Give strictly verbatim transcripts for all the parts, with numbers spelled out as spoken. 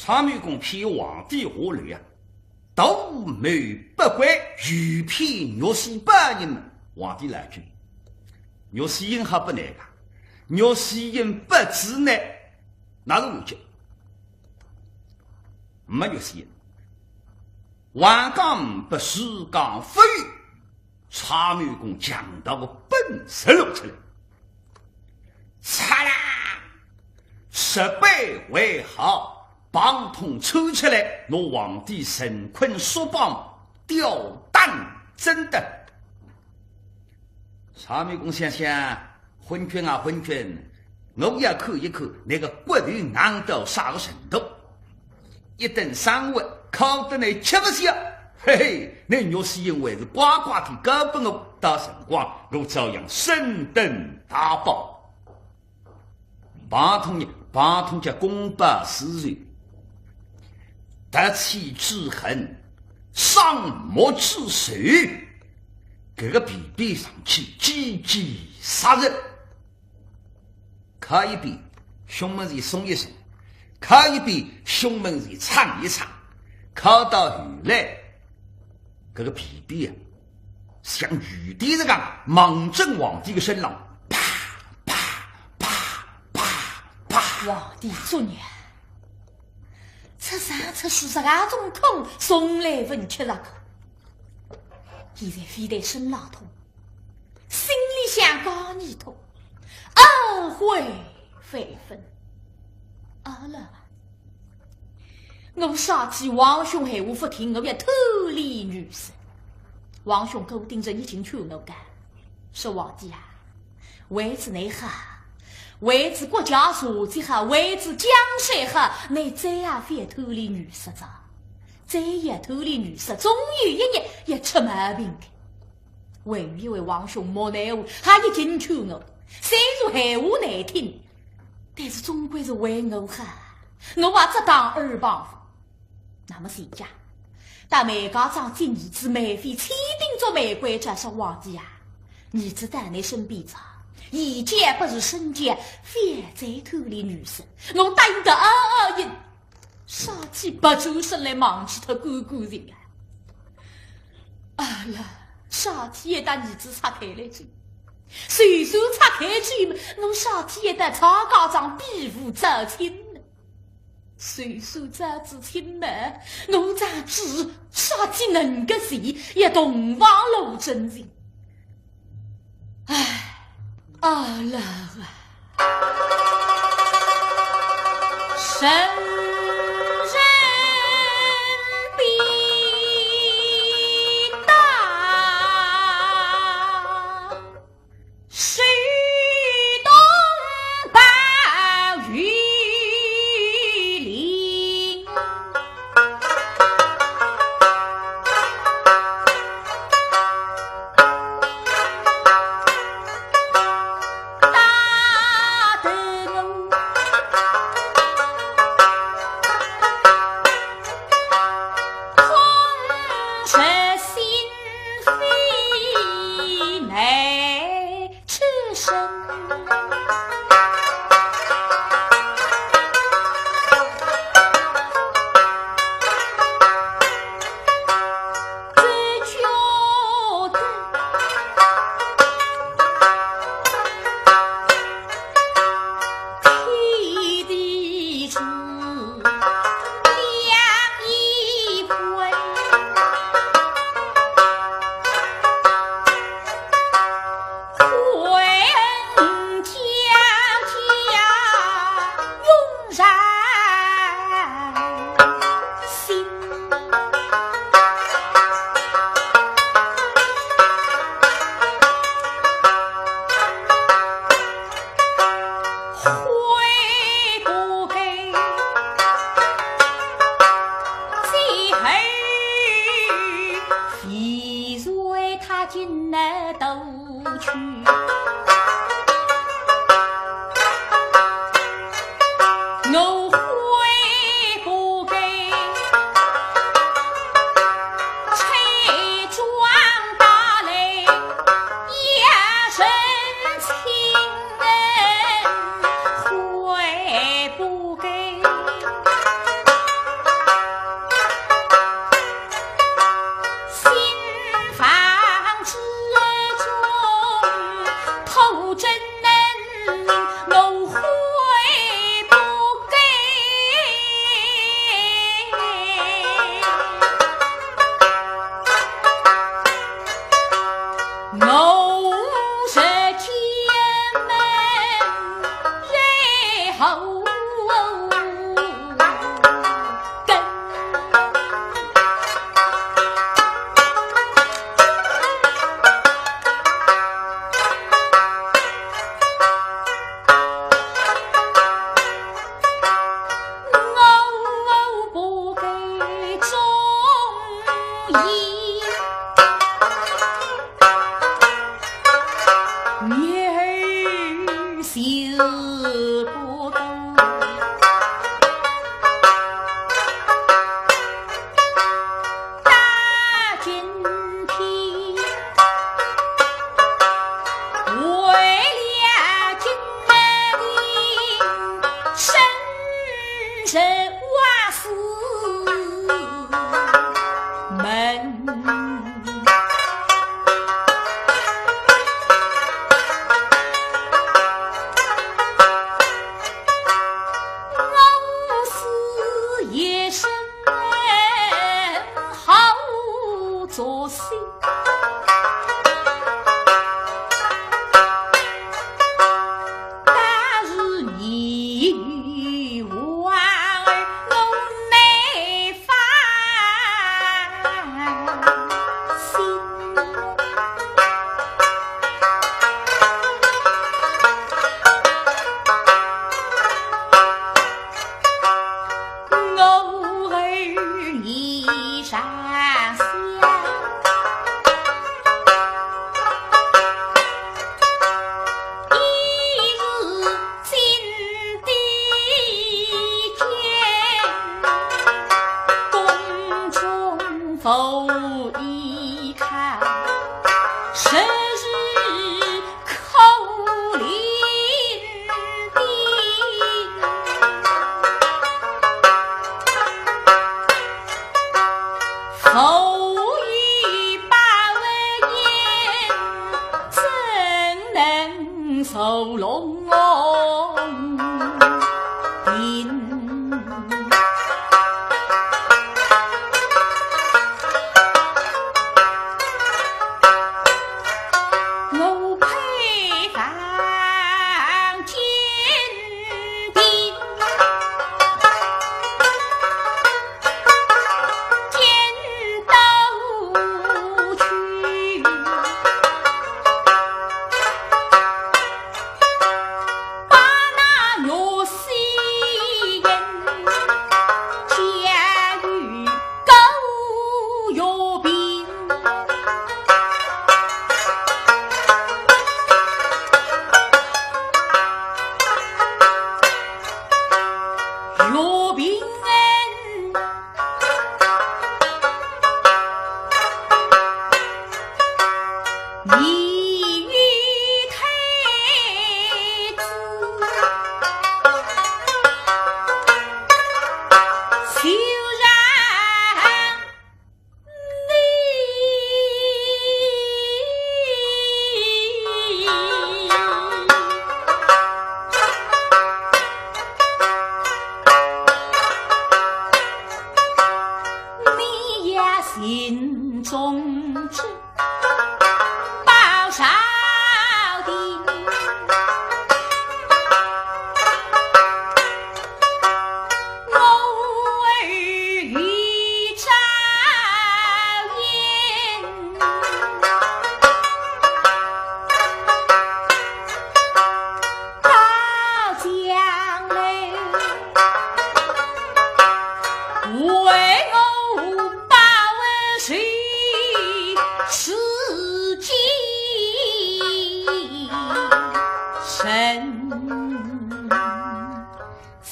蔡瑁公骗皇帝下楼啊，图谋不轨，诱骗玉溪帮人嘛，皇帝来句。玉溪人好拨难个，玉溪人勿知呢，哪能完结？没玉溪人。横讲勿，竖讲勿有，蔡瑁公强盗个本事露出来。嚓啦！十倍为好，绑通抽出来，拿皇帝陈坤索绑吊打，真的。蔡瑁公想想，昏君啊昏君，我也看一看，倷个骨头硬到啥个程度。一顿生活，靠得倷吃勿消。嘿嘿，倷玉溪人还是乖乖地交拨我，到辰光我照样升等大宝。绑通呢，绑通叫公报私仇，夺妻之恨，伤母之仇，搿个皮鞭上去，击击杀人。敲一鞭，胸门前松一松，敲一鞭，胸门前撑一撑，敲到后来，搿个皮鞭啊，像雨点一样望准皇帝个身浪，啪啪啪啪啪。皇帝作孽，出生出世实梗种苦，从来勿吃着过。现在非但身浪痛，心里向更加痛，懊悔万分。阿拉，我啥体皇兄闲话勿听，我要偷俚女色。皇兄顾鼎臣已经劝我个，说皇帝啊，为仔倷好，为仔国家社稷好，为仔江山好，倷再也覅偷俚女色哉。再一偷俚女色，总有一日要出毛病个。还有一位皇兄莫奈何，还已经劝我，虽然闲话难听，但是总归是为我好，我也只当耳旁风。那么现在，到梅家庄接儿子梅妃，千叮嘱万关照，说皇帝啊，儿子到倷身边哉，现在不是身教，覅再偷俚女色。我答应得暗暗应，啥体勿转身来望仔俚干干净啊？阿拉，啥体一搭儿子拆开来追，就算拆开追嘛，我啥体一搭蔡家庄比武招亲呢？就算招仔亲嘛，我张嘴啥体能够是也同房路真情。唉，阿拉啊，人人比大，谁懂白云。不懂。到今天，为了今日的生辰往事们。 我是一生好作兴，但是你与王儿我难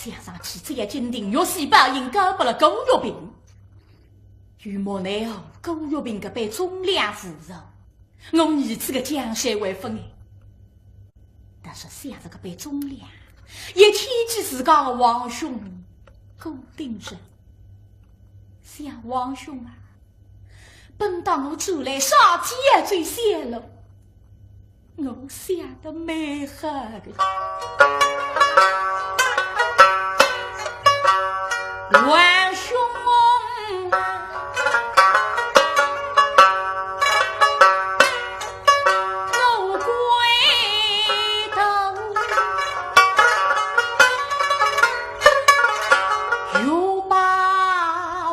想上去，只要金定玉喜报应交拨了顾玉平，与莫奈何顾玉平搿班忠良副手，我儿子个江山会分哎。但是想着搿班忠良，也牵记自家个皇兄顾鼎臣。想皇兄啊，本当我转来杀鸡啊，最先了。 我想得蛮好的。王兄啊，我跪倒又把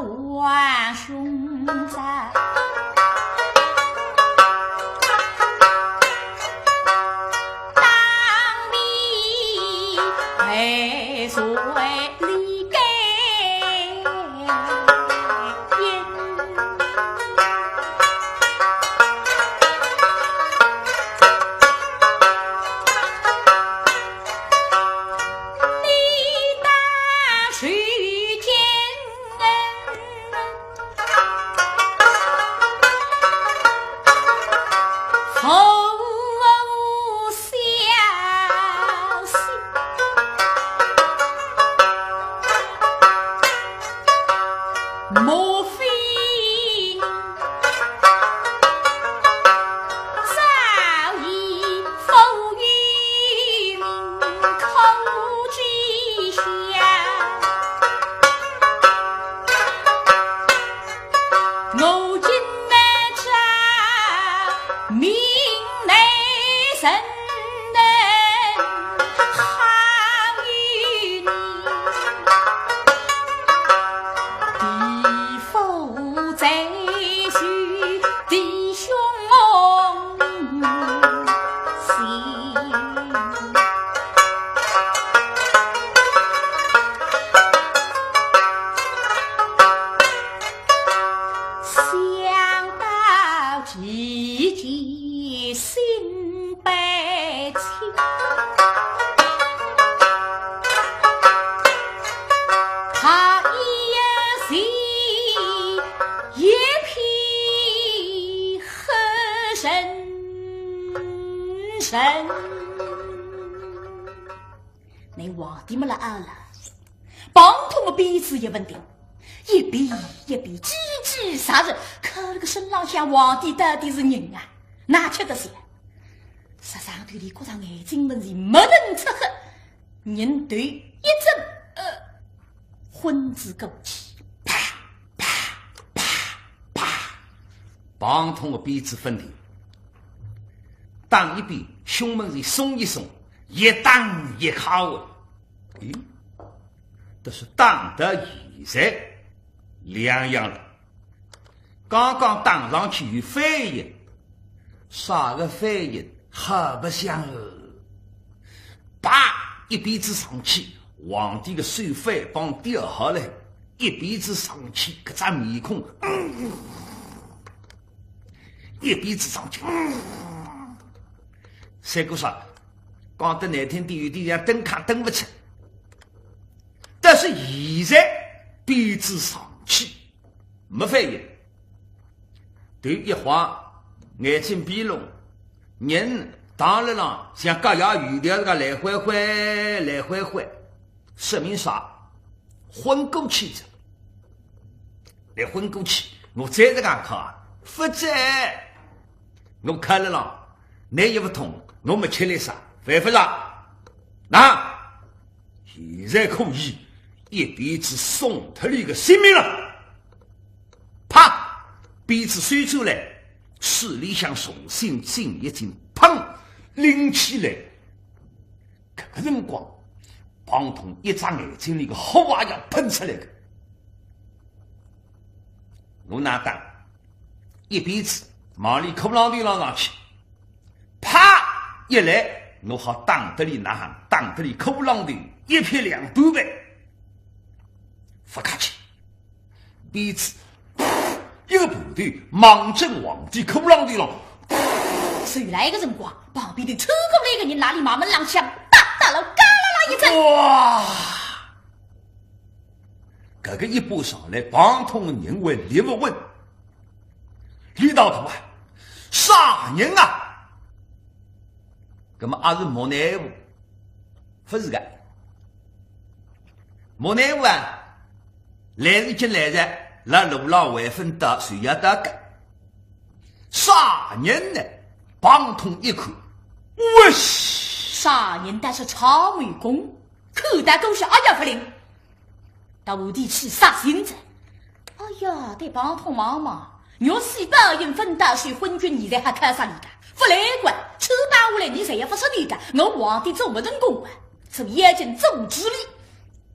王兄在 当你怎能好于你？地府贼首弟兄心。想到 姐姐心悲切，她一心一片恨深深。 乃皇帝末勒阿勒，帮统个鞭子也勿停，一鞭一鞭，几记杀人，搿个身浪向皇帝到底是人啊，哪吃得消？杀伤头里觉着眼睛门前墨腾赤黑，人头一震，呃，昏死过去，啪啪啪啪，帮统个鞭子勿停。 打一鞭，胸门前松一松，一打一敲啊。咦，但是打到现在两样了。刚刚打上去有反应，啥个反应？好白相哦。啪，一鞭子上去，皇帝个手反绑掉下来，一鞭子上去，搿张面孔，嗯， 一鞭子上去，嗯，赛过啥？讲得难听点，有点像蹲炕蹲勿出。但是现在鞭子上去，没反应，头一晃，眼睛闭拢，人躺辣浪，像夹野鱼条个来回回，来回回，说明啥？ 昏过去哉。来昏过去，我再这样敲啊，勿哉。我敲了啦，侬也勿痛，我没吃力啥，犯勿着。那，现在可以一鞭子送脱伊个性命了。啪，鞭子收转来，手里向重新紧一紧，砰，拎起来。 搿个辰光，帮统一只眼睛里个火也要喷出来个。我哪打？一鞭子往伊裤浪头浪上去，啪一来，我好打得伊哪哼，打得伊裤浪头一劈两半呗。勿客气， 鞭子，噗，一个盘头，望准皇帝裤浪头浪。随来个辰光，旁边头冲过来个人，拿伊马门浪向打打了，嘎啦啦一阵。哇！搿个一巴上来，帮统个人还立勿稳，力道大啊，啥人啊？ 葛末阿是莫奈何？勿是个。莫奈何啊，来是已经来哉，辣路浪还朆到，随要到个。啥人呢？帮统一看，喂！啥人？但是草木工，看到狗血，哎呀，勿灵。 到屋里去杀心哉。哎呀，对帮统望望，玉玺宝印朆到手，昏君现在还靠啥伊个？勿来个，抽拔下来伊侪要勿说伊个，我皇帝做勿成功个，所以眼睛做治理。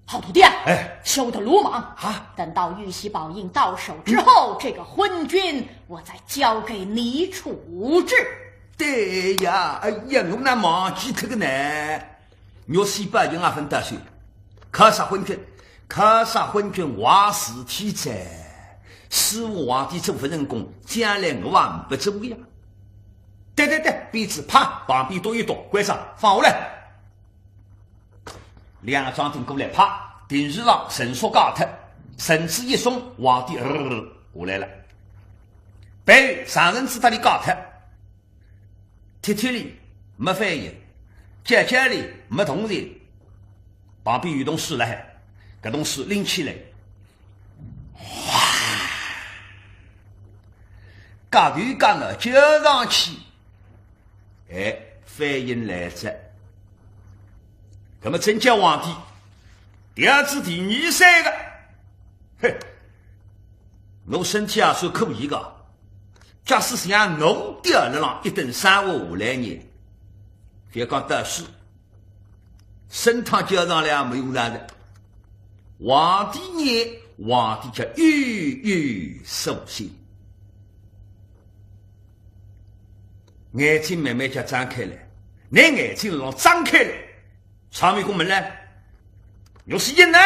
好徒弟啊，哎，休得鲁莽啊！等到玉玺宝印到手之后，这个昏君我再交给你处置。对呀，哎呀，我哪忘记脱个呢？ 玉玺宝印也朆到手，靠啥昏君？靠啥昏君坏事体哉？师父皇帝做勿成功，将来我也呒不做个呀。对对对，鞭子啪，旁边剁一剁，关上，放下来。两桩顶过来，啪，停住浪，绳索解脱，绳子一松，皇帝呃下来了。背后长绳子搭伊解脱， 踢踢伊，没反应，叫叫伊，没动静。旁边有桶水辣海，搿桶水拎起来，哗，搿头搿脑浇上去，哎，反应来哉。葛末真叫皇帝，调仔第二三个，嘿， 我身体也算可以个，假使像我吊勒浪一顿生活下来呢，覅讲读书，升堂叫上来也没用场的。皇帝呢，皇帝叫夜夜苏醒，眼睛慢慢叫张开来，拿眼睛老张开来， 朝面过门来，玉书印呢？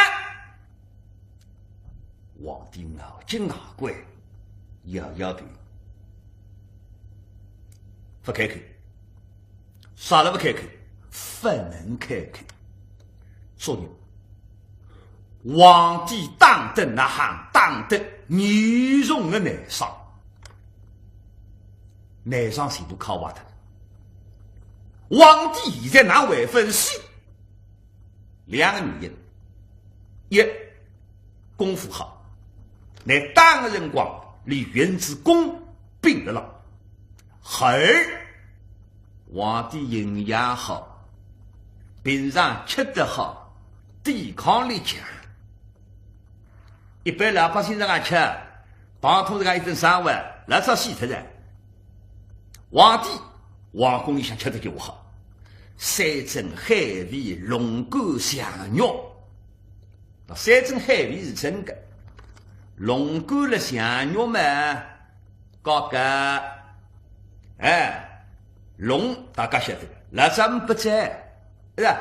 皇帝咬紧牙关，摇摇头，勿开口。啥了勿开口？勿能开口。作孽，皇帝打得呐喊，打得严重的难伤。 难伤全部敲坏脱了。皇帝现在哪会勿死？两个原因：一，功夫好，拿打个辰光，伊运子功并得牢；二，皇帝营养好，平常吃得好，抵抗力强。 一般老百姓实梗吃，碰着实梗一顿生活，老早死脱哉。皇帝，皇宫里向吃得叫好，山珍海味，龙肝象肉。那山珍海味是真个，龙肝了象肉嘛， 搞个，哎，龙大家晓得，老早勿在，是吧？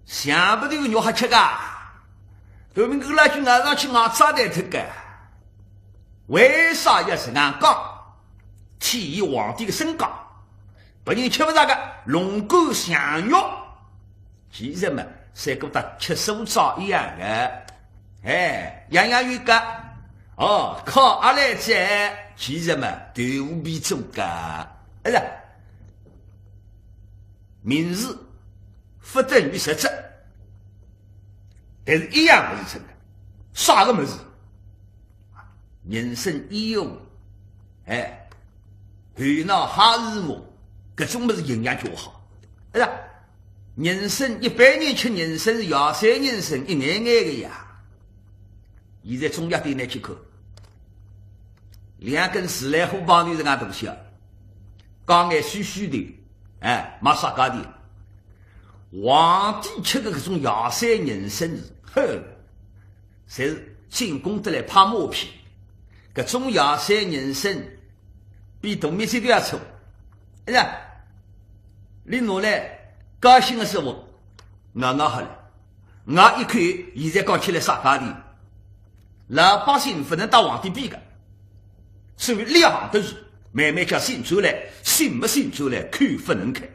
象勿头肉好吃个，头明个老去咬上去咬扎断脱个。为啥要实梗讲？体现皇帝个身价，别人吃勿着个龙肝象肉。 其实嘛，赛过搭吃素斋一样个，哎，样样有个。哦，靠阿来哉，其实嘛，豆腐皮做个，哎呀，名字勿等于实质，但是一样物事真个，啥个物事？人参、医用，哎， 后脑哈日么，搿种物事营养交好。哎呀，人参一般人吃人参是野山人参一眼眼个呀。现在中药店拿去看，两根自来火旁头实梗东西啊，讲眼虚虚的，哎，卖啥价钿？皇帝吃个搿种野山人参是，哼， 侪是进贡得来拍马屁。搿种野山人参，比大面积都要粗。哎呀，伊拿来高兴个时候，咬咬好了，咬一口，现在讲起来啥价钿？老百姓勿能搭皇帝比个，所以两样物事，慢慢叫醒转来，醒勿醒转来，口勿能开。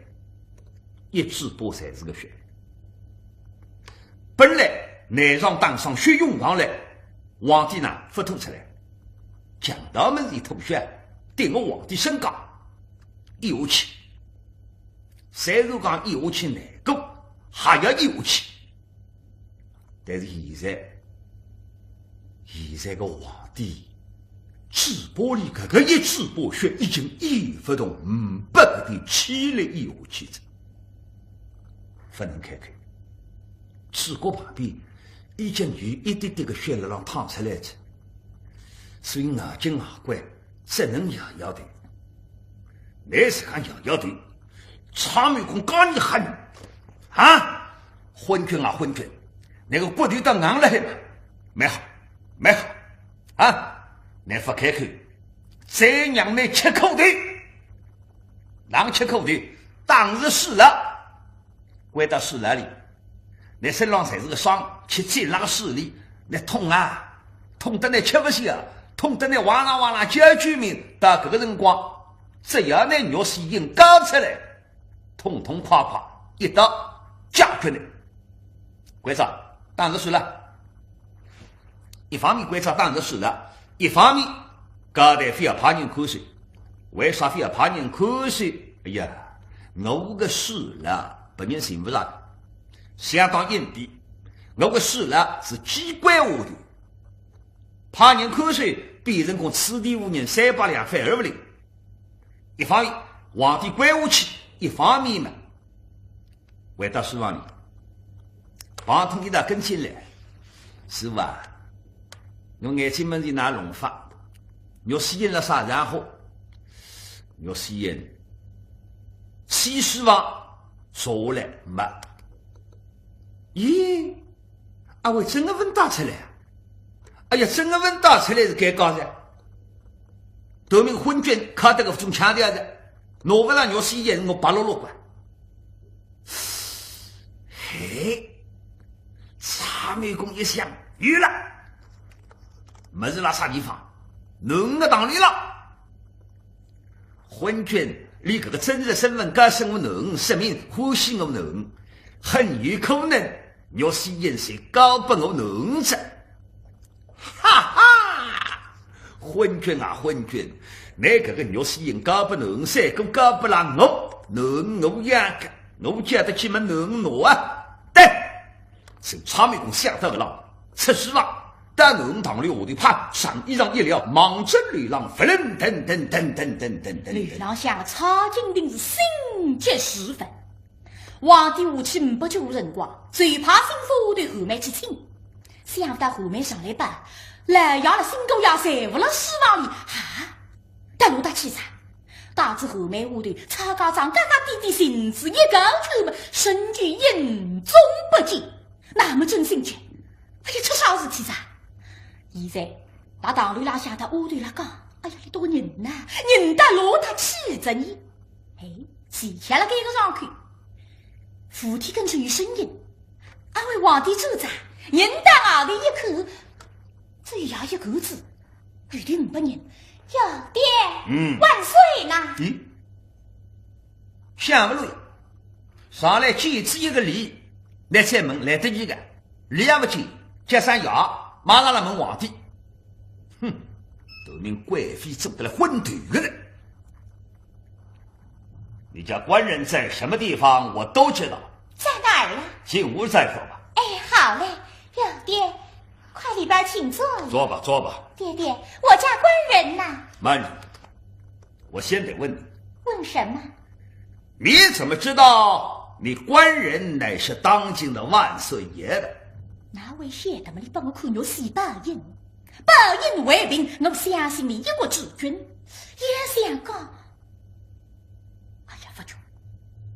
一嘴巴侪是个血。本来内脏当中血涌上来，皇帝呢勿吐出来，强盗们是吐血，顶个皇帝身价一下去。虽然讲一下去难过，还要一下去。 但是现在，现在个皇帝，嘴巴里搿个一嘴巴血已经演勿动，呒拨搿点气力演下去哉。勿能开口，嘴角旁边已经有一滴滴个血辣浪淌出来哉。所以咬紧牙关，只能摇摇头。 倷实梗摇摇头，场面讲讲你喊，啊，昏君啊昏君，倷个骨头倒硬了海嘛，蛮好，蛮好，啊，倷勿开口，再让倷吃苦头，哪哼吃苦头，打仔水了，关到水牢里， 倷身浪侪是个伤，去浸辣个水里，倷痛啊，痛得倷吃勿消啊，痛得倷哇啦哇啦叫救命。到搿个辰光，只要倷玉书印交出来，痛痛快快一刀解决倷。关照，打仔水了。一方面关照打仔水了，一方面交代覅派人看守。为啥覅派人看守？哎呀，我个水牢，别人寻勿着个。 相当隐蔽，我个水牢是机关下头，派人看守，比人家此地无银三百两反而勿灵。一方面，皇帝关下去，一方面嘛，回到书房里，碰通一道跟进来，师傅啊，侬眼睛门前哪弄法？玉书印辣啥场化？玉书印，西书房坐下来没？咦，阿会真个勿带出来啊？哎呀，真个勿带出来是尴尬哉。头名昏君，揩得个种腔调哉，拿勿上玉溪县，我白落落个。嘿，蔡美公一想，有了，物事辣啥地方？囡儿个堂里了。 昏君，伊搿个真实身份告诉我囡儿，说明欢喜我囡儿，很有可能玉溪县是交拨我囡儿哉。哈哈！昏君啊，昏君，倷搿个玉溪县交拨囡儿，赛过交拨了我，囡儿我养个，我叫得去问囡儿拿啊。对， 是蔡美公想到个了，出书房，到囡儿堂里下头，啪，上衣裳一撩，望准楼浪，扑隆噔噔噔噔噔噔噔。楼浪向个蔡金亭是心急如焚。皇帝下去呒不久辰光，就派心腹下头夏梅去请。想勿到夏梅上来吧，老爷了新姑爷侪勿辣书房里，啊，到哪搭去哉？ 带仔夏梅下头，蔡家庄嘎嘎点点，寻仔一个口么，深究影踪不见，那么真心急。哎呀，出啥事体哉？现在辣堂楼浪向搭丫头辣讲，哎呀，伊笃个人呐，人到哪搭去哉呢？哎，恰巧辣搿个上口，扶梯跟前有声音，阿会皇帝走哉，人到外头一看，只有爷一个子， 后头呒不人。小爹，嗯。万岁呐！咦，想勿落，上来见仔一个礼，倷再问来得及个，礼也勿见，叫声爷，马上来问皇帝。哼，头名贵妃做得来昏头个了。 你家官人在什么地方，我都知道。在哪儿啊？进屋再说吧。哎，好嘞，老爹，快里边请坐呀。坐吧，坐吧。爹爹，我家官人呐。慢着，我先得问你。问什么？你怎么知道你官人乃是当今的万岁爷的？哪位晓得嘛，你帮我看玉溪宝印，宝印为凭，我相信你一国之君。也想讲， 哎呀，勿错，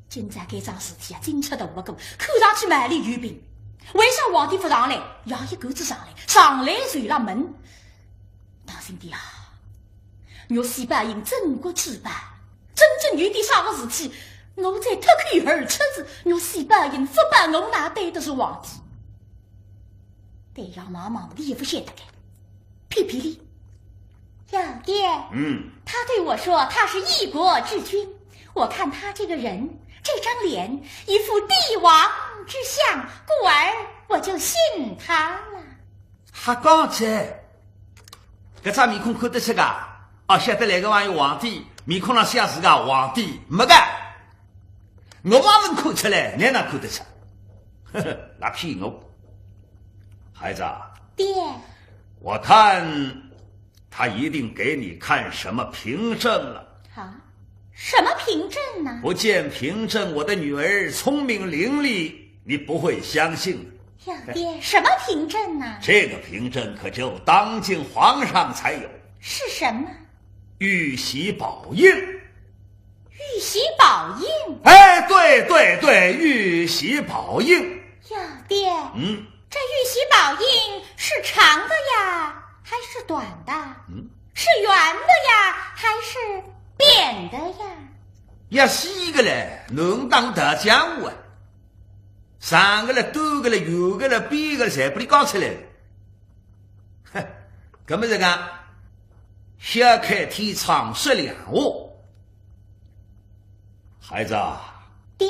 今朝搿桩事体啊，惊出大勿过，看上去蛮有凭。为啥皇帝勿上来？爷一个子上来，上来就辣问。当心点啊，玉溪宝印镇国之宝，真正有点啥个事体，我再脱口而出是玉溪宝印勿保，我哪对得住皇帝？ 对呀，妈妈，你也勿晓得个。皮皮哩。老爹，嗯。他对我说他是一国之君，我看他这个人，这张脸，一副帝王之相，故而我就信他了。瞎讲哉，搿张面孔看得出个？哦，晓得来个朋友皇帝，面孔浪像是个皇帝，没个。 我嘛能看出来，倷哪看得出？呵呵，来骗我。孩子啊，爹。我看他一定给你看什么凭证了。啊？什么凭证呢？不见凭证，我的女儿聪明伶俐，你不会相信的。老爹，什么凭证呢？这个凭证可只有当今皇上才有。是什么？玉玺宝印。 玉玺宝印？哎，对对对，玉玺宝印。老爹，嗯，这玉玺宝印是长的呀，还是短的？嗯，是圆的呀，还是扁的呀？要细个嘞，能当大江湖啊！长个嘞，短个嘞，圆个嘞，扁个嘞，侪拨你讲出来了。哼，搿么这个，小开天窗说亮话。 孩子啊，爹，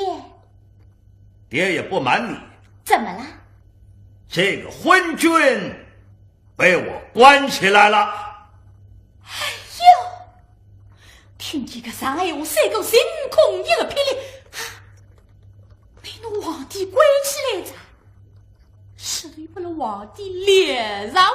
爹也不瞒你，怎么了？这个昏君被我关起来了。哎呦，听见搿声闲话，三个心空一个霹雳，啊，倷拿皇帝关起来哉？ 是伊勿勒皇帝脸上啊。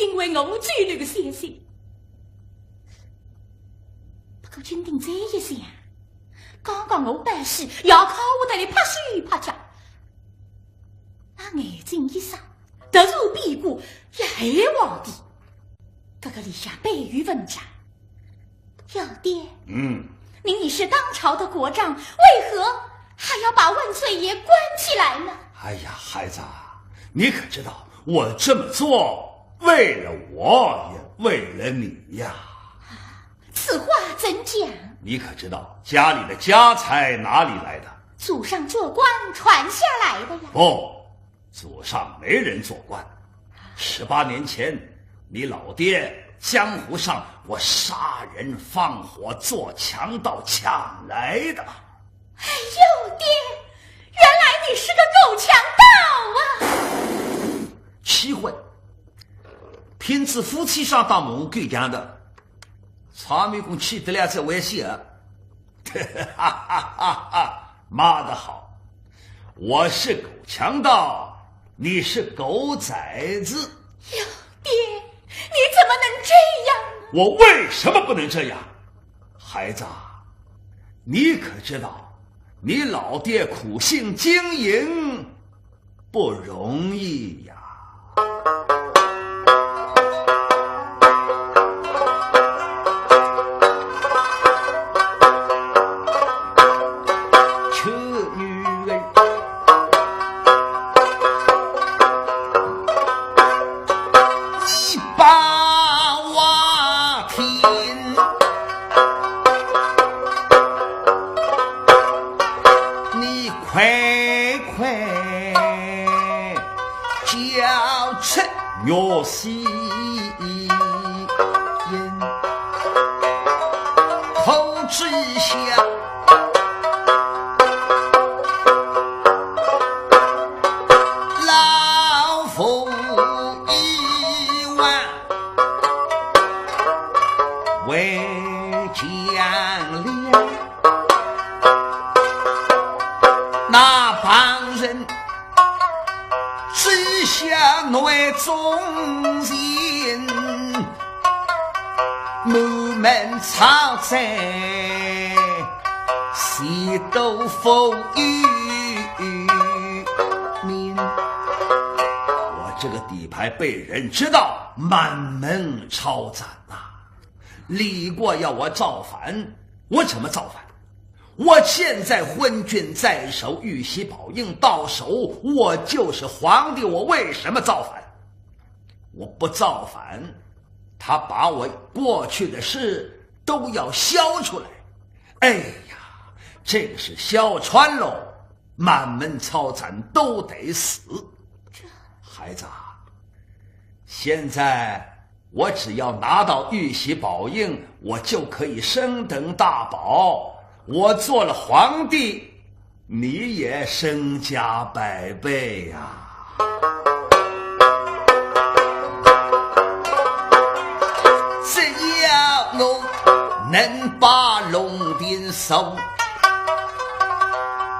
因为我追侬个消息。不过金定再一想，刚刚我办事要靠我得来拍手拍脚，那眼睛一眨，突然变过，要害皇帝。搿个里向必有文章。 老爹，嗯。您已是当朝的国丈，为何还要把万岁爷关起来呢？哎呀，孩子啊，你可知道我这么做，为了我，也为了你呀。此话怎讲？你可知道家里的家财哪里来的？祖上做官传下来的呀。不， 祖上没人做官。十八年前，你老爹江湖上我杀人放火做强盗抢来的。哎呦，爹，原来你是个狗强盗啊！岂会，拼仔夫妻相当猛狗强盗，场面功气得了才危险啊。 哈哈哈哈，骂得好，我是狗强盗，你是狗崽子。哟，爹，你怎么能这样呢？我为什么不能这样？孩子啊，你可知道，你老爹苦心经营， 不容易呀。你快快交出玉玺印，可知晓老夫已亡 为将了。那旁人只晓内中情，满门抄斩，谁都无有名。我这个底牌被人知道，满门抄斩呐！ 李国要我造反，我怎么造反？我现在昏君在手，玉玺宝印到手，我就是皇帝，我为什么造反？我不造反，他把我过去的事都要消出来。哎呀，这个是消穿喽，满门抄斩都得死。孩子啊，现在 我只要拿到玉玺宝印，我就可以升等大宝。我做了皇帝，你也身价百倍呀。只要我能把龙庭守，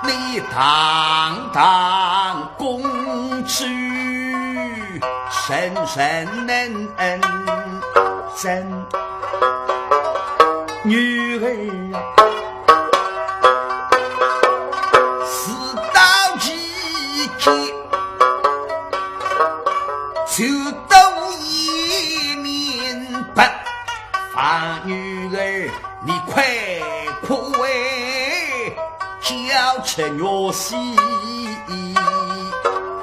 你堂堂公主，人人能 真女儿啊，事到如今，就都已明白。方女儿，你快快交出玉玺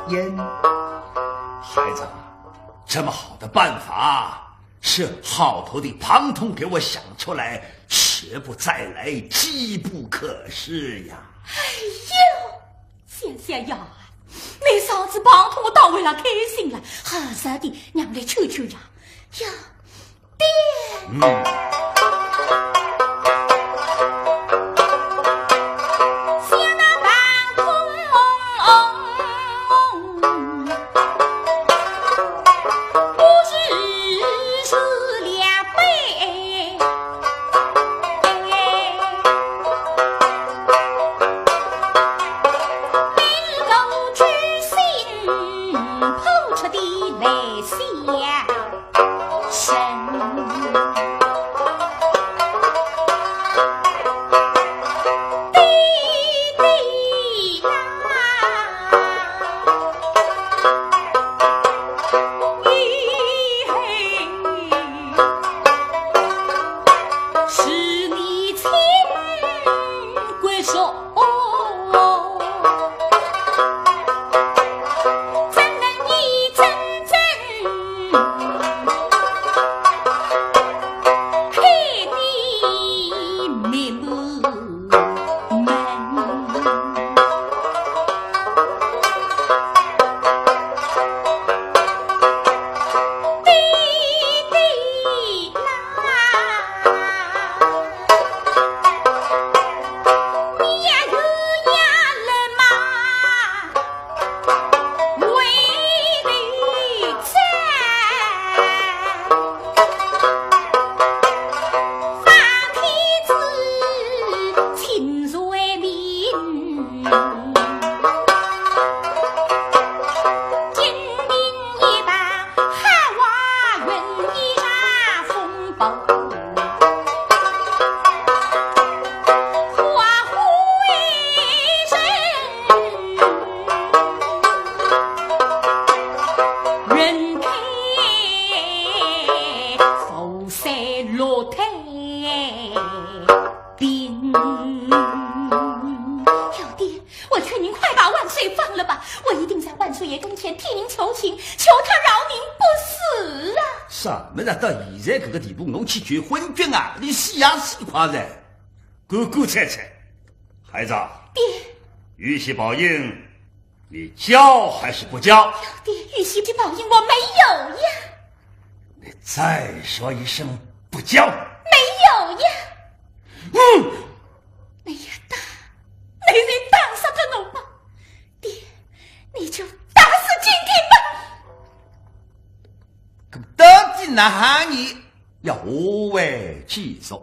印。孩子，这么好的办法， 是号头的庞统给我想出来，时不再来，机不可失呀。哎呦，想想呀，你嫂子庞统倒为了开心了，好好的让来求求呀。呀，爹。嗯。想那庞统 不是，是两杯。被狗之心破出的来相。我一定在万岁爷跟前替您求情，求他饶您不死啊！啥么事到现在搿个地步，我去求昏君啊，你死也死快哉。姑姑猜猜，孩子，爹，玉玺宝印，你交还是不交？爹，玉玺宝印我没有呀。你再说一声不交。没有呀。嗯。你要打，你就打死他吧。爹，你就打死金定吧。搿么到底哪哈你要下跪祈祷？